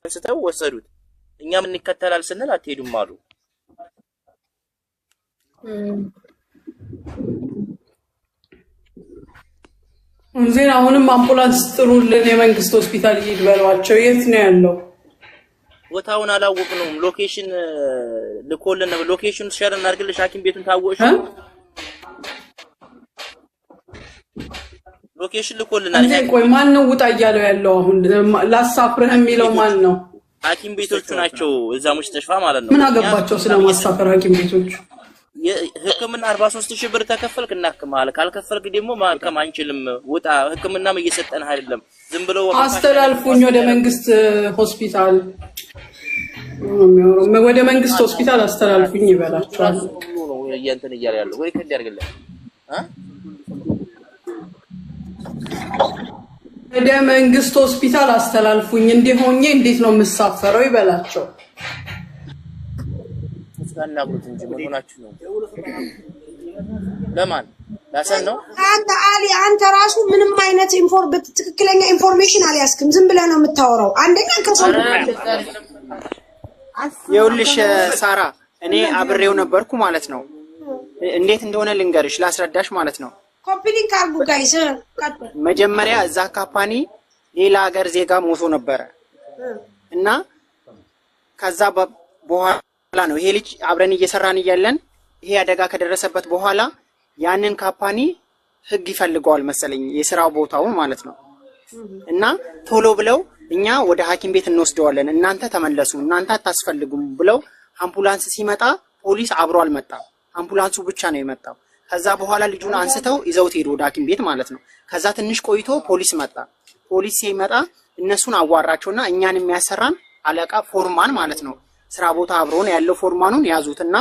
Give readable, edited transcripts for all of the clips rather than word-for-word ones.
አንስተው ወሰዱት። እኛም እንከተላል ስንል አትሄዱም አሉ። እንዜን አሁንም አምቡላንስ ጥሩልን፣ የመንግስት ሆስፒታል ይሂድ በሏቸው። የት ነው ያለው? ቦታውን አላወቅነውም። Location ልኮልን ነበር። Location share እናድርግልሽ። ሐኪም ቤቱን ታወቅሽው? Location ልኮልናል። እንዜን ቆይ፣ ማን ነው ውጣ እያለው ያለው? አሁን ላሳፍርህ የሚለው ማን ነው? ሐኪም ቤቶቹ ናቸው። እዛ ሙስተሽፋ ማለት ነው። ምን አገባቸው ስለማሳፈር ሐኪም ቤቶቹ? ሕክምና 43,000 ብር ተከፈልክ እናክምሃል፣ ካልከፈልክ ደግሞ ማከም አንችልም፣ ውጣ። ሕክምናም እየሰጠን አይደለም። ዝም ብለው አስተላልፉኝ ወደ መንግስት ሆስፒታል፣ ወደ መንግስት ሆስፒታል አስተላልፉኝ ይበላቸዋል። ነው እንትን እያለ ያለው ወይ ከእንዲህ አድርግልህ ወደ መንግስት ሆስፒታል አስተላልፉኝ፣ እንዲህ ሆኜ እንዴት ነው የምሳፈረው ይበላቸው። አናግሩት እንጂ ምን ሆናችሁ ነው? ለማን ላሰን ነው? አንተ አሊ፣ አንተ ራሱ ምንም አይነት ትክክለኛ information አልያዝክም። ዝም ብለህ ነው የምታወራው። አንደኛ ከሰው ይኸውልሽ ሳራ፣ እኔ አብሬው ነበርኩ ማለት ነው። እንዴት እንደሆነ ልንገርሽ፣ ላስረዳሽ ማለት ነው። Copy link አድርጉ guys። መጀመሪያ እዛ company ሌላ ሀገር ዜጋ ሞቶ ነበረ እና ከዛ በኋላ ነው ይሄ ልጅ አብረን እየሰራን እያለን ይሄ አደጋ ከደረሰበት በኋላ ያንን company ህግ ይፈልገዋል መሰለኝ የስራው ቦታውን ማለት ነው። እና ቶሎ ብለው እኛ ወደ ሐኪም ቤት እንወስደዋለን፣ እናንተ ተመለሱ፣ እናንተ አታስፈልጉም ብለው አምቡላንስ ሲመጣ ፖሊስ አብሮ አልመጣም። አምቡላንሱ ብቻ ነው የመጣው። ከዛ በኋላ ልጁን አንስተው ይዘውት ሄዱ ወደ ሐኪም ቤት ማለት ነው። ከዛ ትንሽ ቆይቶ ፖሊስ መጣ። ፖሊስ ሲመጣ እነሱን አዋራቸውና እኛን የሚያሰራን አለቃ ፎርማን ማለት ነው ስራ ቦታ አብሮን ያለው ፎርማኑን ያዙትና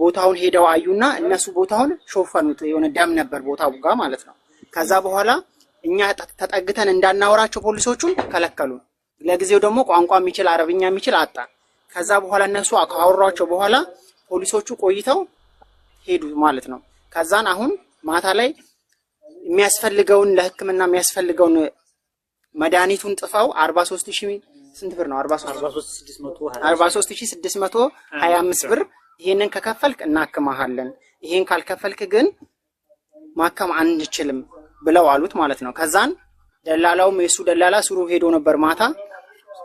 ቦታውን ሄደው አዩና እነሱ ቦታውን ሾፈኑት። የሆነ ደም ነበር ቦታው ጋር ማለት ነው። ከዛ በኋላ እኛ ተጠግተን እንዳናወራቸው ፖሊሶቹን ከለከሉን። ለጊዜው ደግሞ ቋንቋ የሚችል አረብኛ የሚችል አጣ። ከዛ በኋላ እነሱ ካወሯቸው በኋላ ፖሊሶቹ ቆይተው ሄዱ ማለት ነው። ከዛን አሁን ማታ ላይ የሚያስፈልገውን ለሕክምና የሚያስፈልገውን መድኃኒቱን ጥፈው 43,000 ስንት ብር ነው? 43,625 ብር። ይሄንን ከከፈልክ እናክመሃለን፣ ይሄን ካልከፈልክ ግን ማከም አንችልም ብለው አሉት ማለት ነው። ከዛን ደላላውም የሱ ደላላ ስሩ ሄዶ ነበር ማታ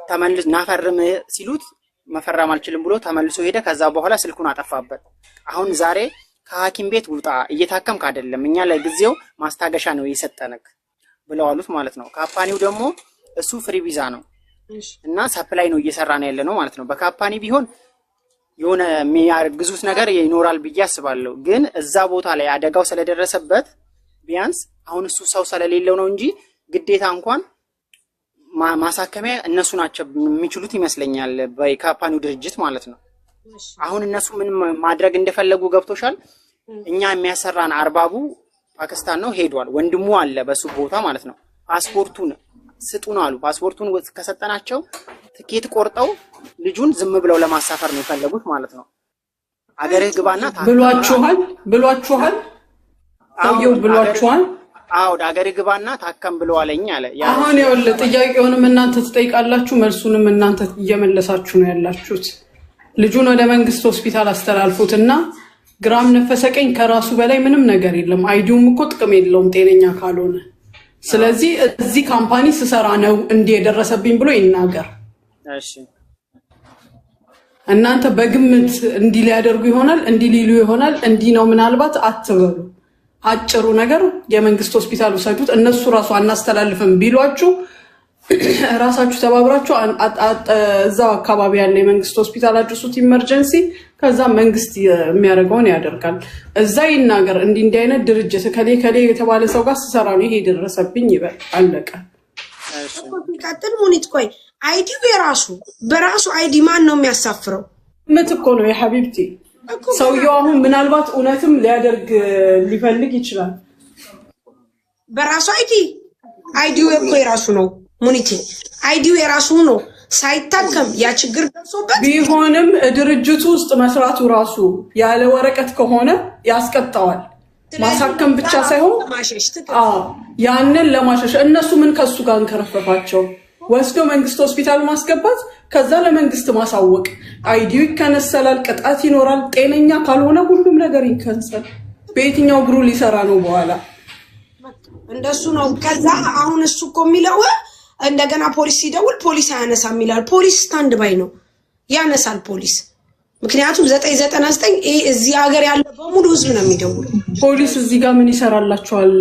ተመልስ ናፈርም ሲሉት መፈረም አልችልም ብሎ ተመልሶ ሄደ። ከዛ በኋላ ስልኩን አጠፋበት። አሁን ዛሬ ከሐኪም ቤት ውጣ፣ እየታከምክ አይደለም፣ እኛ ለጊዜው ማስታገሻ ነው የሰጠንክ ብለው አሉት ማለት ነው። Company ው ደግሞ እሱ free visa ነው እና supply ነው እየሰራ ነው ያለ ነው ማለት ነው። በ company ቢሆን የሆነ የሚያግዙት ነገር ይኖራል ብዬ አስባለሁ። ግን እዛ ቦታ ላይ አደጋው ስለደረሰበት ቢያንስ አሁን እሱ ሰው ስለሌለው ነው እንጂ ግዴታ እንኳን ማሳከሚያ እነሱ ናቸው የሚችሉት ይመስለኛል፣ በ company ው ድርጅት ማለት ነው። አሁን እነሱ ምን ማድረግ እንደፈለጉ ገብቶሻል። እኛ የሚያሰራን አርባቡ ፓኪስታን ነው ሄዷል። ወንድሙ አለ በሱ ቦታ ማለት ነው። ፓስፖርቱን ስጡን አሉ። ፓስፖርቱን ከሰጠናቸው ትኬት ቆርጠው ልጁን ዝም ብለው ለማሳፈር ነው የፈለጉት ማለት ነው። አገርህ ግባና ብሏችኋል ብሏችኋል ሰውየው ብሏችኋል። አዎ አገርህ ግባና ታከም ብለዋለኝ አለ። አሁን ይኸውልህ ጥያቄውንም እናንተ ትጠይቃላችሁ፣ መልሱንም እናንተ እየመለሳችሁ ነው ያላችሁት። ልጁን ወደ መንግስት ሆስፒታል አስተላልፉትና ግራም ነፈሰ ቀኝ ከራሱ በላይ ምንም ነገር የለም። ID ውም እኮ ጥቅም የለውም ጤነኛ ካልሆነ። ስለዚህ እዚህ company ስሰራ ነው እንዲህ የደረሰብኝ ብሎ ይናገር። እሺ እናንተ በግምት እንዲህ ሊያደርጉ ይሆናል፣ እንዲህ ሊሉ ይሆናል፣ እንዲህ ነው ምናልባት አትበሉ። አጭሩ ነገር የመንግስት ሆስፒታል ውሰዱት። እነሱ ራሱ አናስተላልፍም ቢሏችሁ ራሳችሁ ተባብራችሁ እዛው አካባቢ ያለ የመንግስት ሆስፒታል አድርሱት፣ emergency። ከዛ መንግስት የሚያደርገውን ያደርጋል። እዛ ይናገር፣ እንዲህ እንዲህ አይነት ድርጅት ከሌ ከሌ የተባለ ሰው ጋር ስሰራ ነው ይሄ የደረሰብኝ ይበል። አለቀ። ቀጥል ሙኒት። ቆይ ID ው የራሱ በራሱ ID ማን ነው የሚያሳፍረው? ምት እኮ ነው የ حبيبتي ሰውየው አሁን ምናልባት እውነትም ሊያደርግ ሊፈልግ ይችላል። በራሱ ID ID ው እኮ የራሱ ነው ሙኒቴ፣ ID ው የራሱ ነው። ሳይታከም ያ ችግር ደርሶበት ቢሆንም ድርጅቱ ውስጥ መስራቱ ራሱ ያለ ወረቀት ከሆነ ያስቀጣዋል። ማሳከም ብቻ ሳይሆን ያንን ለማሸሽ እነሱ ምን ከሱ ጋር እንከረፈፋቸው። ወስዶ መንግስት ሆስፒታል ማስገባት፣ ከዛ ለመንግስት ማሳወቅ። ID ው ይከነሰላል፣ ቅጣት ይኖራል። ጤነኛ ካልሆነ ሁሉም ነገር ይከንሰል። በየትኛው እግሩ ሊሰራ ነው በኋላ? እንደሱ ነው። ከዛ አሁን እሱ እኮ የሚለው እንደገና ፖሊስ ሲደውል ፖሊስ አያነሳም ይላል። ፖሊስ stand by ነው፣ ያነሳል ፖሊስ። ምክንያቱም 999 ይሄ እዚህ ሀገር ያለ በሙሉ ህዝብ ነው የሚደውለው። ፖሊስ እዚህ ጋር ምን ይሰራላቸዋል?